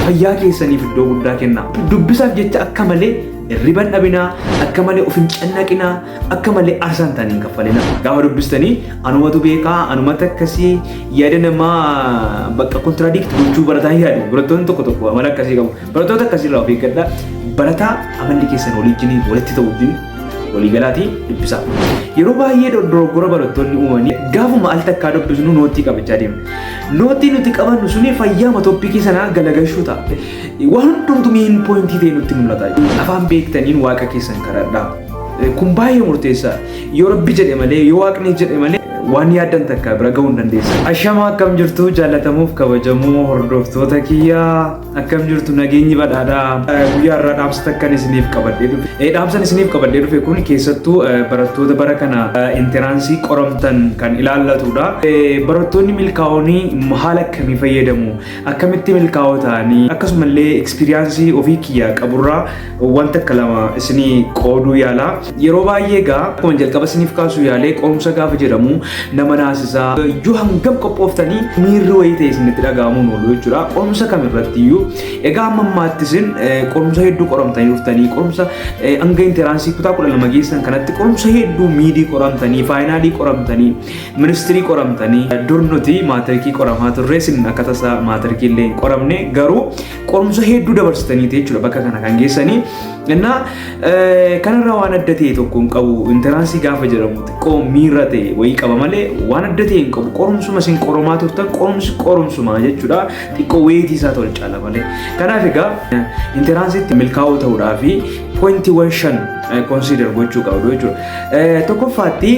Fayyaa keessaniif iddoo guddaa kennaa. Dubbisaaf jecha akka malee hirriba hin dhabinaa, akka malee of hin cannaqinaa, akka malee aarsaa hin taane hin kaffalinaa. Gaafa dubbistanii anumatu beekaa, anumatu akkasii yaada namaa bakka contradict gochuu barataa hin yaadu. Barattoonni tokko tokko amala akkasii qabu. Barattoota akkasiirraa of eeggadhaa. Barataa amalli keessan waliin walitti ta'u wajjin waliigalaatii dubbisaa. Yeroo baay'ee dogoggora barattoonni uumanii gaafuma al takkaa dubbisnu nootii qabachaa deemna. Nootii nuti qabannu suni fayyaama topicii sanaa galagashuu ta'a. Waan hundumtu main pointii ta'e nutti mul'ata. Afaan beektaniin waaqa keessan kadhadhaa. Kun baay'ee murteessaa. Yoo Rabbi jedhe malee, yoo Waaqni jedhe malee, waan yaaddan takka bira gahuu hin dandeessan. Ashama, akkam jirtu jaallatamuuf kabajamuu hordoftoota kiyyaa? Akkam jirtu? Nageenyi badhaadhaa? Guyyaa irraa dhaamsa takkan isiniif qabadhee dhufe. Dhaamsan isiniif qabadhee dhufe kun keessattuu barattoota bara kana entranceii qoramtan kan ilaallatudha. Barattoonni milkaa'oonii haala akkamii fayyadamu? Akkamitti milkaa'oo ta'anii? Akkasumallee experienceii ofii kiyyaa qaburraa wanta akka lama isinii qooduu yaala. Yeroo baay'ee egaa akkuma jalqaba isiniif kaasuu yaalee, qorumsa gaafa jedhamu nama naasisaa, yoo hangam qophooftanii miirri wayii ta'e isinitti dhaga'amuun oolu jechuudha. Qorumsa kamirratti iyyuu egaa amma ammaatti isin qorumsa hedduu qoramtanii dhuftanii, qorumsa hanga entranceii kutaa 12 geessan kanatti qorumsa hedduu, midii qoramtanii, finalii qoramtanii, ministirii qoramtanii. Dur nuti maatirikii qoramaa turre, isin akka tasaa maatirikii illee hin qoramne, garuu qorumsa hedduu dabarsitaniiti jechuudha bakka kana kan geessanii. Innaa kanarraa waan adda ta'e tokko hin qabu. Entranceii gaafa jedhamu xiqqoo miira ta'e wayii qaba malee waan adda ta'e hin qabu. Qorumsuma isin qoramaa turtan, qorumsi qorumsuma jechuudha. Xiqqoo weightii isaa tol caala malee. Kanaaf egaa entranceiitti milkaa'uu ta'uudhaa fi pointiiwwan shan consider gochuu qabdu jechuudha. Tokkoffaatti,